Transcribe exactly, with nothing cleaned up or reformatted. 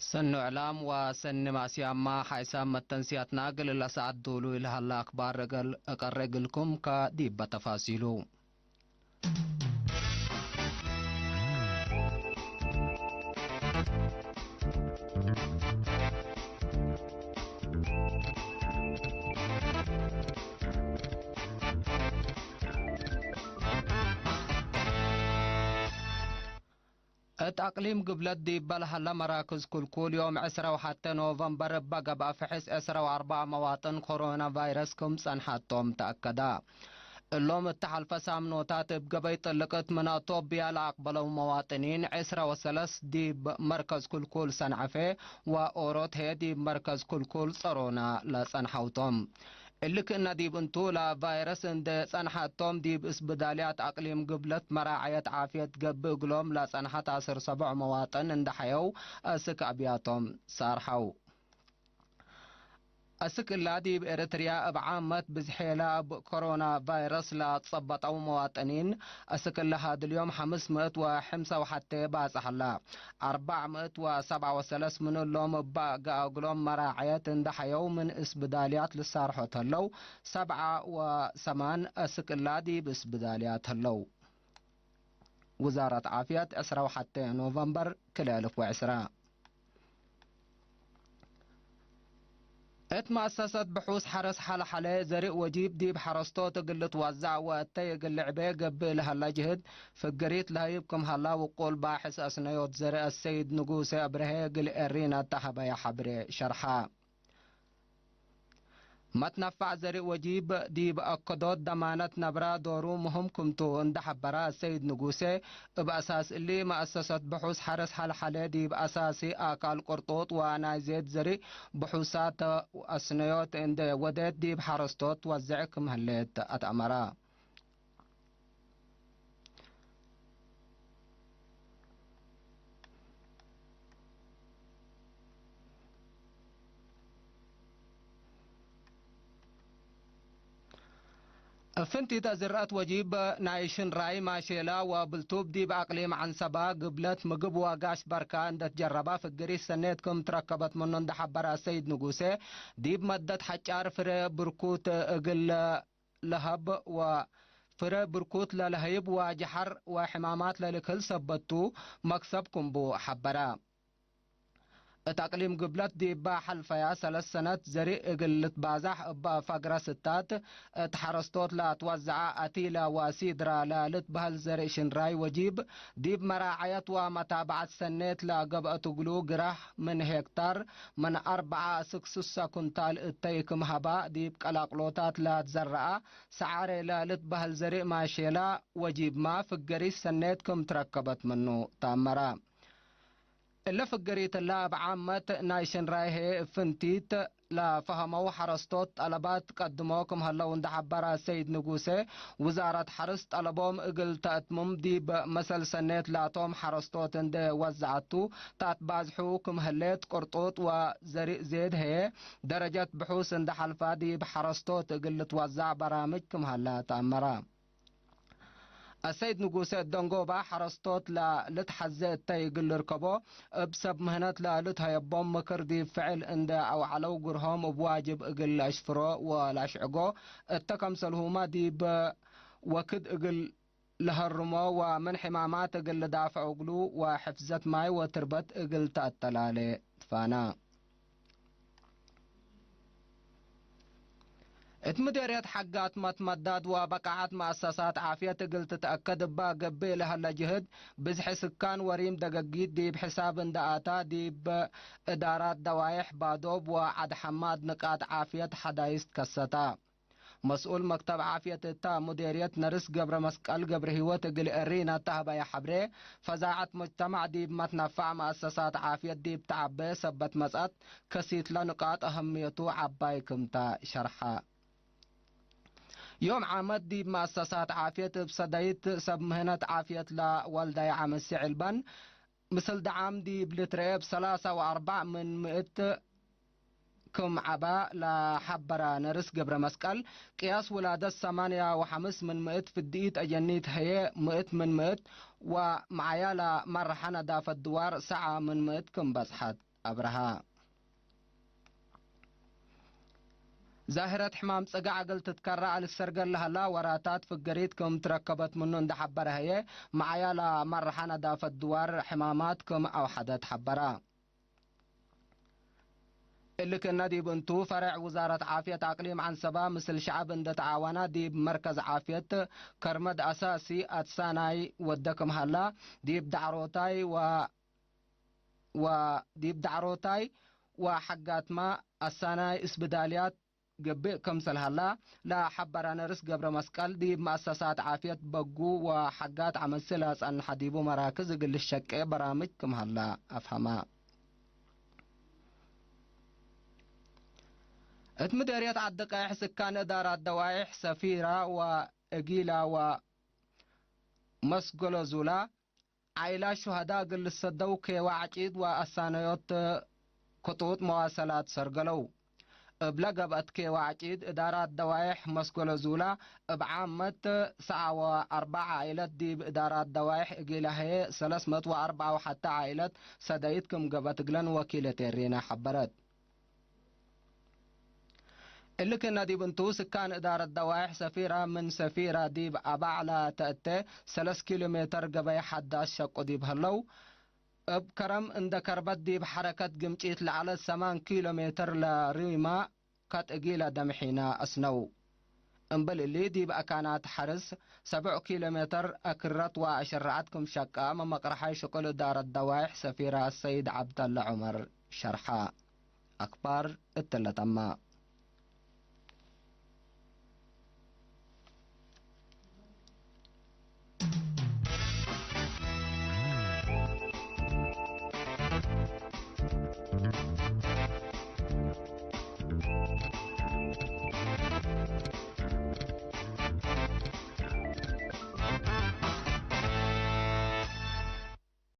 ሰኒ ዕላም ወሰኒ ማስያማ ሓይሳም መተንስያትና እግል ለሰዓት ዶሉ ለሀለ አክባር እግል እቀሬ እግልኩም ከዲበ ተፋሲሉ። እት አቅሊም ግብለት ዲበ ለሀለ መራክዝ ኩልኩል፣ ዮም ዕስራ ወሐቴ ኖቨምበር እበ ገብአ ፍሕስ ዕስራ ወአርበዕ መዋጥን ኮሮና ቫይረስ ክም ጸንሐቶም ተአከዳ። እሎም እተ ሐልፈ ሳምኖታት እብ ገበይ ጥልቅት ምን አቶብያ ለአቅበለው መዋጥኒን፣ ዕስራ ወሰለስ ዲብ መርከዝ ኩልኩል ሰንዐፌ ወኦሮት ህዬ ዲብ መርከዝ ኩልኩል ጸሮና ለጸንሐውቶም። እሊ ክእነ ዲብ እንቱ፣ ለቫይረስ እንዴ ጸንሐቶም ዲብ እስብዳልያት አቅሊም ግብለት መራዐየት ዓፍየት ገብእ እግሎም ለጸንሐት አስር ሰቦዕ መዋጥን እንዴ ሐየው፣ አስክ አብያቶም ሳርሐው። አስክ እላ ዲብ ኤረትርያ እብ ዓመት ብዝሔ ለእብ ኮሮና ቫይረስ ለጸበጠው መዋጥኒን፣ አስክ እለ ሀድል ዮም ሐምስ ምእት ወሐምሳ ወሐቴ ባጽሕ ዐላ። አርበዕ ምእት ወሰብዓ ወሰለስ ምን እሎም እበ ገአ እግሎም መራዐየት እንዴ ሐየው ምን እስብዳልያት ልሳርሖ ተህለው፣ ሰብዓ ወሰማን አስክ እላ ዲብ እስብዳልያት ህለው። ውዛረት ዓፍየት፣ ዕስራ ወሐቴ ኖቨምበር ክልኤ አልፍ ወዕስራ። እት መአሰሰት ብሑስ ሐረስ ሐልሐለ ዘርእ ወጂብ ዲብ ሐረስቶት እግል ልትወዘዕ ወእተይ እግል ልዕቤ ገብእ ለሀለ ጅህድ ፍግሪት ለሀይብ ክም ሀላ ውቁል ባሕስ አስነዮት ዘርእ አሰይድ ንጉሴ አብርሄ እግል ኤሪና ተሀበየ ሐብሬ ሸርሐ። መትነፋዕ ዘርእ ወጂብ ዲብ አከዶት ደማነት ነብራ ዶሩ ምህም ክምቱ እንዴ ሐበረ አሰይድ ንጉሴ፣ እብ አሳስ እሊ መአሰሰት ብሑስ ሐረስ ሐልሐለ ዲብ አሳሲ አካል ቅርጡጥ ወናይ ዜድ ዘርእ ብሑሳት አስነዮት እንዴ ወዴት ዲብ ሐረስቶት ትወዘዕ ክም ህሌት አትአመረ። እፍንቲት አዝረአት ወጂብ ናይ ሽንራይ ማሼላ ወብልቱብ ዲብ አቅሊም ዐንሰባ ግብለት ምግብ ወጋሽ በርካ እንዴ ትጀረባ ፍግሪት ሰኔት ክም ትረከበት ምኑ እንዴ ሐበረ አሰይድ ንጉሴ፣ ዲብ መደት ሐጫር ፍሬ ብርኩት እግል ለሀብ ወፍሬ ብርኩት ለለሀይብ ወጀሐር ወሕማማት ለልክል ሰበት ቱ መክሰብ ክም ቡ ሐበረ። እት አቅሊም ግብለት ዲበ ሐልፈያ ሰለስ ሰነት ዘርእ እግል ልትባዛሕ እበ ፈግረ ስታት እት ሐረስቶት ለአትወዘዐ አቲለ ወሲድራ ለልትበህል ዘርእ ሽንራይ ወጂብ ዲብ መራዐየት ወመታብዐት ሰኔት ለገብአት እግሉ ግራህ ምን ሄክታር ምን አርበዓ እስክ ሱሰ ኩንታል እተይ ክም ሀባ ዲብ ቀላቅሎታት ለትዘረአ ሰዓሬ ለልትበህል ዘርእ ማሼላ ወጂብማ ፍገሪት ሰኔት ክም ትረከበት ምኑ ተአመረ። እለ ፍገሪት እለ እብ ዓመት ናይ ሽንራይ ህዬ እብ ፍንቲት ለፈሀመው ሐረስቶት ጠለባት ቀድሞ ክም ሀለው እንዴ ሐበረ ሰይድ ንጉሴ፣ ውዛረት ሐርስ ጠለቦም እግል ተአትምም ዲብ መሰል ሰኔት ላቶም ሐረስቶት እንዴ ወዘዐቱ ተአትባዝሑ ክም ህሌት፣ ቅርጡጥ ወዘርእ ዜድ ህዬ ደረጀት ብሑስ እንዴ ሐልፋ ዲብ ሐረስቶት እግል ልትወዘዕ በራምጅ ክም ሀላ ተአመረ። አሰይድ ንጉሴ እት ደንጎባ ሐረስቶት ለልትሐዜ እተይ እግል ልርከቦ፣ እብ ሰብ ምህነት ለልትሀየቦም ምክር ዲብ ፍዕል እንዴ አውዐለው ግርሆም እብ ዋጅብ እግል ለአሽፍሮ ወለአሽዕጎ፣ እተ ከምሰልሁመ ዲብ ወክድ እግል ለሀርሞ ወምን ሕማማት እግል ልዳፍዖ እግሉ ወሕፍዘት ማይ ወትርበት እግል ተአተላሌ ትፋና። እት ምዴርየት ሐጋት መትመዳድ ወበቃዐት መአሰሳት ዓፍየት እግል ትትአከድ እበ ገብእ ለሀለ ጅህድ፣ ብዝሒ ስካን ወሪም ደገጊት ዲብ ሕሳብ እንደ አታ፣ ዲብ እዳራት ደዋይሕ ባዶብ ወዐድ ሐማድ ንቃጥ ዓፍየት ሐዳይስ ትከሰታ። መስኡል መክተብ ዓፍየት እታ ሙዴርየት ነርስ ገብረመስቀል ገብረሂወት እግል ኤሪና ተሀበየ ሐብሬ፣ ፈዛዐት ሙጅተማዕ ዲብ መትነፋዕ መአሰሳት ዓፍየት ዲብ ተዐቤ ሰበት መጽአት፣ ከሲት ለንቃጥ አህምየቱ ዐባይ ክምታ ሸርሐ። ዮም ዓመት ዲብ መአሰሳት ዓፍየት እብ ሰደይት ሰብ ምህነት ዓፍየት ለወልዳይ ዐመሴ ዕልበን፣ ምስል ደዓም ዲብ ልትረኤ እብ ሰላሳ ወአርበዕ ምን ምእት ክም ዐባ ለሐበረ ነርስ ገብረመስቀል፣ ቅያስ ውላደት ሰማንያ ወሐምስ ምን ምእት ፍድኢት አጀኒት ህዬ ምእት ምን ምእት ወመዓያ ለመርሐ ነዳፈት ድዋር ሰዓ ምን ምእት ክም በጽሐት አብርሃ። ዛህረት ሕማም ጽግዕ እግል ትትከረዕ ልትሰርገል ለሀላ ወራታት ፍገሪት ክም ትረከበት ምኑ እንደ ሐበረ ህዬ፣ መዓያ ለመርሐ ነዳፈት ድዋር ሕማማት ክም አውሐደት ሐበረ። እሊ ክእነ ዲብ እንቱ፣ ፈሬዕ ውዛረት ዓፍየት አቅሊም ዐንሰበ ምስል ሸዐብ እንደ ተዓወነ፣ ዲብ መርከዝ ዓፍየት ከርመድ አሳሲ አትሳናይ ወደ ክም ሀላ፣ ዲብ ዳዕሮታይ ወ-፣ ወዲብ ዳዕሮታይ ወሐጋትመ አሳናይ እስብዳልያት ገብእ ክምሰል ሀላ ለሐበረ ነርስ ገብረ መስቀል፣ ዲብ መአሰሳት ዓፍየት በጉ ወሐጋት ዐመት ለጸንሐ ዲቡ መራክዝ እግል ልሸቄ በራምጅ ክም ሀላ አፍሀመ። እት ምዴርየት ዐዲ ቀይሕ ስካን እዳራት ደዋይሕ ሰፊራ ወእጊላ ወመስገሎ ዙላ፣ ዓይላት ሹሀዳ እግል ልሰደው ኬዋ ዐጪድ ወአሳነዮት ክጡጥ መዋሰላት ሰርገለው። እብለ ገብአት ኬዋ ዐጪድ እዳራት ደዋይሕ መስገሎ ዙላ፣ እብ ዓመት ሰዓ ወአርበዕ ዓኢለት ዲብ እዳራት ደዋይሕ እጊላ ህዬ ሰለስ መት ወአርበዕ ወሐተ ዓኢለት ሰደይት ክም ገብአት እግለን ወኪለት ኤሪና ሐበረት። እሊ ክእነ ዲብ እንቱ፣ ስካን እዳረት ደዋይሕ ሰፊራ ምን ሰፊራ ዲብ አባዕ ለተአቴ ሰለስ ኪሎ ሜተር ገበይ ሐዳስ ሸቁ ዲብ ህለው፣ እብ ከረም እንደ ከርበት ዲብ ሐረከት ግምጪት ለዐለት ሰማን ኪሎ ሜተር ለሪማ ከጥ እጊለ ደምሒና አስነው። እምብል እሊ፣ ዲብ አካናት ሐርስ ሰብዕ ኪሎ ሜተር አክረት ወአሸረዐት ክም ሸቀ መመቅረሓይ ሽቁል እዳረት ደዋይሕ ሰፊራ ሰይድ ዐብደለ ዑመር ሸርሐ። አክባር እትለ ተመ።